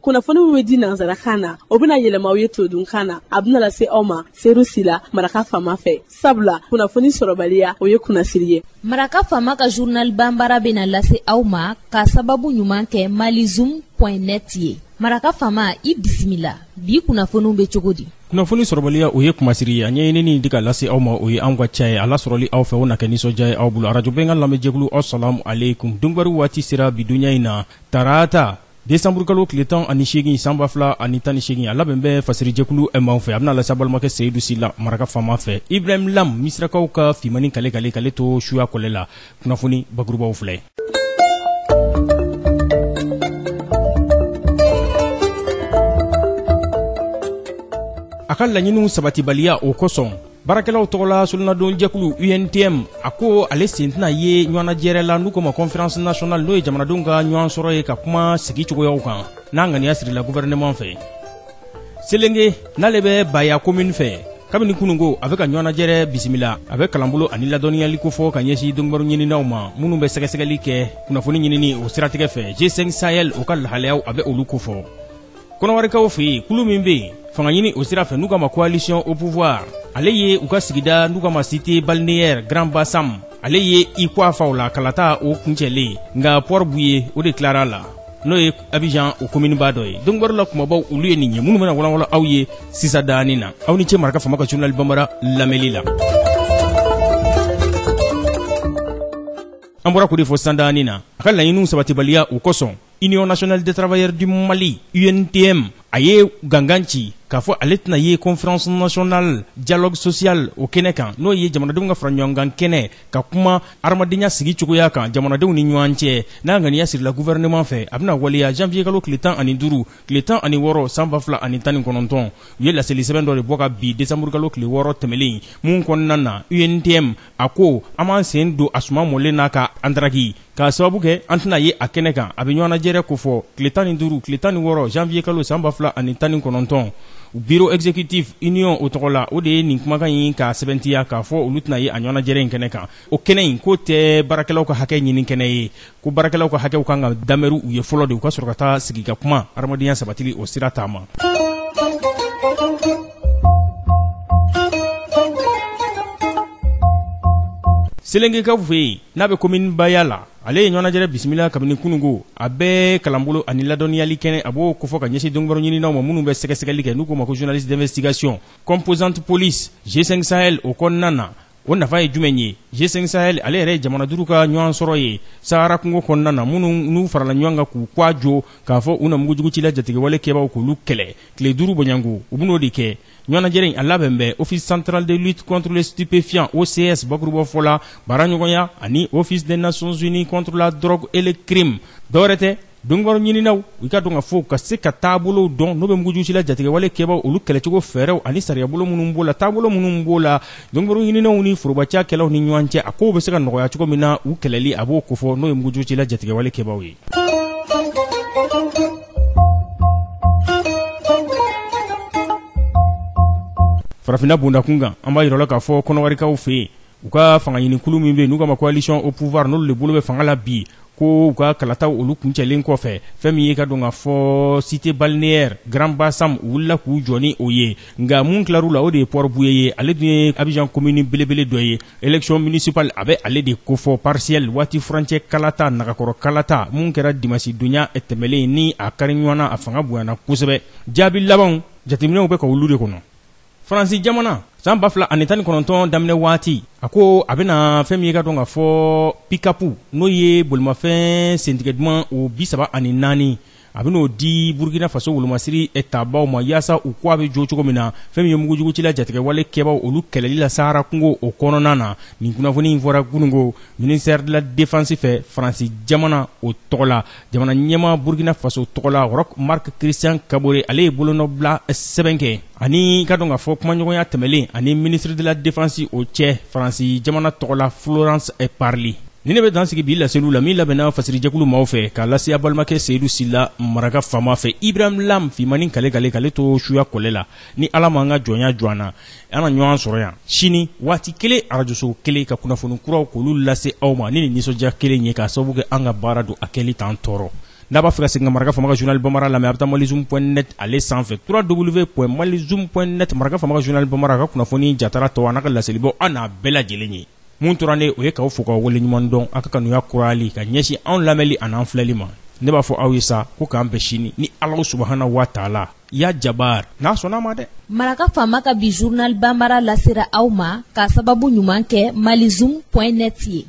Kunnafoni min bɛ di nansarakan na, o bɛna yɛlɛma aw ye todunkan na. A bɛna lase aw ma Seyidu Sila, Maraka Faama fɛ. Sabula kunnafoni sɔrɔbaliya, o ye kunnasiri ye. Maraka Faama ka journal banbara bɛna lase aw ma ka sababu ɲuman kɛ malizoom point net ye. Maraka Faama, i bisimila. Bi kunnafoniw bɛ cogo di? Kunnafoni sɔrɔbaliya, o ye kumasiri ye. A ɲɛɲinini di ka lase aw ma, o ye anw ka ca ye. A lasɔrɔli aw fɛ, o na kɛ nisɔndiya ye aw bolo. Arajo Bɛnkan lamɛnjɛkulu, aw salamu aleykum. Donkibaru waati sera bi donya in na, tarata desanburukalo tile 18 san 2018. A labɛn bɛ fasirijɛkulu maaw fɛ. A bɛna lase balimakɛ Seyidu Sila, Maraka Faama fɛ. Ibrahim Lam, Misirakaw ka finmani kale kale k'ale to suya kɔlɛ la. Kunnafoni bakurubaw filɛ. A ka laɲiniw sabatibaliya, o kosɔn baarakɛlaw tɔgɔla solonadonjɛkulu UNTM, a ko ale sen tɛna ye ɲɔgɔnnajɛrɛ la n'u ko ma conférence nationale, n'o ye jamanadenw ka ɲɔgɔn sɔrɔ ye ka kuma sigi cogoyaw kan, n'a ŋaniya sirila gouvernement fɛ. Selenge, n'ale bɛ Baya commune fɛ, kabini kununko a bɛ ka ɲɔgɔnnajɛrɛ bisimila. A bɛ kalanbolo ani ladɔnniyali kofɔ ka ɲɛsin donkibaru ɲininaw ma minnu bɛ sɛgɛsɛgɛli kɛ kunnafoni ɲinini o siratigɛ fɛ. G5 Sahel, o ka lahalayaw, a bɛ olu kofɔ. Kɔnɔwarikaw fɛ yen, kulu min bɛ yen fanga ɲini o sira fɛ n'u ka ma coalition au pouvoir, ale ye u ka sigida n'u ka ma cité balnéaire Grand Bassam, ale ye i kɔ faw la kalata o kuncɛlen, nka Port Bouye o de tilara la, n'o ye Abidjan o commune ba dɔ ye. Donkibaru la kumabaw, olu ye nin ye minnu bɛna walawala aw ye sisan daani na. Aw ni ce Maraka Faama ka journal banbara lamɛnli la. An bɔra k'o de fɔ sandaani na. A ka laɲiniw sabatibaliya, o kosɔn Union nationale des travailleurs du Mali, UNTM, a ye gangan ci k'a fɔ ale tɛna ye conférence nationale dialogue social o kɛnɛ kan, n'o ye jamanadenw ka fara ɲɔgɔn kan kɛnɛ ka kuma adamadenya sigi cogoya kan jamanadenw ni ɲɔgɔn cɛ, n'a ŋaniya sirila gouvernement fɛ. A bɛna waleya janvier kalo tile 15, tile 16 san 2019. U ye laseli sɛbɛn dɔ de bɔ ka bi décembre kalo tile 6 tɛmɛlen mun kɔnɔna na, UNTM a ko an b'an sen don a suma mɔlen n'a ka antaraki k'a sababu kɛ an tɛna ye a kɛnɛ kan. A bɛ ɲɔgɔnnajɛrɛ kofɔ tile 15, tile 16 janvier kalo san 2019. Bureau exécutif union o tɔgɔ la, o de ye nin kumakan in k'a sɛbɛntiya k'a fɔ olu tɛna ye a ɲɔgɔnnajɛrɛ in kɛnɛ kan. O kɛnɛ in k'o tɛ baarakɛlaw ka hakɛ ɲini kɛnɛ ye, ko baarakɛlaw ka hakɛw kan ka damɛru u ye fɔlɔ de, u ka sɔrɔ ka taa sigi ka kuma adamadenya sabatili o sira taama. Selengekaw fɛ yen, n'a bɛ commune Baya la, ale ye ɲɔgɔnnajɛrɛ bisimila kabini kununko. A bɛ kalanbolo ani ladɔnniyali kɛnɛ, a b'o kofɔ ka ɲɛsin donkibaru ɲininaw ma minnu bɛ sɛgɛsɛgɛli kɛ n'u k'o ma ko journaliste d'investigation. Composante police G5 Sahel o kɔnɔna na, o nafa ye jumɛn ye? G5 Sahel, ale yɛrɛ ye jamana duuru ka ɲɔgɔn sɔrɔ ye Sahara kungo kɔnɔna na, minnu n'u farala ɲɔgɔn kan k'u kɔ jo k'a fɔ u na mugujugucila jatigɛwale kɛbaw k'olu kɛlɛ. Tile 5 bɔɲɔgɔnko, u bɛn'o de kɛ. Ɲɔgɔnnajɛrɛ in a labɛn bɛ Office central de lutte contre les stupéfiants, OCS bakurubafɔ la, baaraɲɔgɔnya ani Office des Nations Unies contre la drogue et le crime. Dɔwɛrɛ tɛ, donkibaru ɲininaw i ka dɔn ka fɔ ka se ka taabolow dɔn n'o bɛ mugujugusila jatigɛwale kɛbaw olu kɛlɛcogo fɛɛrɛw ani sariyabolo minnu b'o la, taabolo minnu b'o la, donkibaru ɲininaw ni forobacakɛlaw ni ɲɔgɔn cɛ, a kow bɛ se ka nɔgɔya cogo min na u kɛlɛli, a b'o kofɔ, n'o ye mugujugusila jatigɛwale kɛbaw ye. Farafinna bondakun kan, an b'a yira la k'a fɔ kɔnɔwarikaw fɛ yen, u ka fanga ɲinikulu min bɛ yen n'u k'a ma coalition au pouvoir, n'olu de bolo bɛ fanga la bi, ko u ka kalataw olu kuncɛlen kɔfɛ, fɛn min ye ka dɔn ka fɔ cité balnéaire Grand Bassam, u wulila k'u jɔ ni o ye. Nka mun tilar'u la, o de ye Port Bouye ye. Ale dun ye Abidjan commune belebele dɔ ye. Élection municipale, a bɛ ale de kofɔ, partielle waati furancɛ kalata, nagakɔrɔ kalata mun kɛra dimasi donya tɛmɛlen ni a kari ɲɔgɔn na, a fanga bonyana kosɛbɛ. Jaabi labanw jateminɛw bɛ ka olu de kɔnɔ. Faransi jamana, san 2019 daminɛ waati, a ko a bɛna fɛn min ye ka dɔn ka fɔ pick-up, n'o ye bolimafɛn sentigɛ duman o 34, a bɛn'o di Burukina Faso wolomasiri tabaw ma, yaasa u ko a bɛ jo cogo min na fɛn min ye mugujugucila jatigɛwale kɛbaw olu kɛlɛli la Sahara kungo o kɔnɔna na. Nin kunnafoni in fɔra kununko ministère de la défense fɛ, Faransi jamana o tɔgɔ la. Jamana ɲɛmaa Burukina Faso tɔgɔ la, Roch Marc Christian Kabore, ale ye bolonɔbila sɛbɛn kɛ ani ka dɔn k'a fɔ kumaɲɔgɔnya tɛmɛlen ani ministre de la défense o cɛ, Faransi jamana tɔgɔ la, Florence Parly. Ni ne bɛ dan sigi bi laseliw la min labɛnna fasirijɛkulu maaw fɛ k'a lase a balimakɛ Seyidu Sila, Maraka Faama fɛ. Ibrahim Lam, finmani kale kale k'ale to suya kɔlɛ la. Ni Ala ma an ka jɔnya jɔ an na, an na ɲɔgɔn sɔrɔ yan sini waati kelen, arajoso kelen, ka kunnafoni kuraw k'olu lase aw ma ni nin nisɔndiya kelen ye, k'a sababu kɛ an ka baara don, a kɛli t'an tɔɔrɔ. N'a b'a fɛ ka segin ka Maraka Faama ka journal bambara lamɛn, a bɛ taa malizoom point net ale sanfɛ, www.malizoom point net. Maraka Faama ka journal bambara ka kunnafoni jatara tɔ a n'a ka laselibɔ, an n'a bɛɛ lajɛlen ye. Mun tora ne o ye k'aw fo k'aw waleɲuman dɔn aw ka kanuya kurayali ka ɲɛsin anw lamɛnli an'an filɛli ma. Ne b'a fɔ aw ye sa ko k'an bɛn sini ni Alahu subahana wa taala ya jabar n'a sɔnna a ma dɛ. Maraka Faama ka bi journal bambara lasera aw ma k'a sababu ɲuman kɛ malizoom point net ye.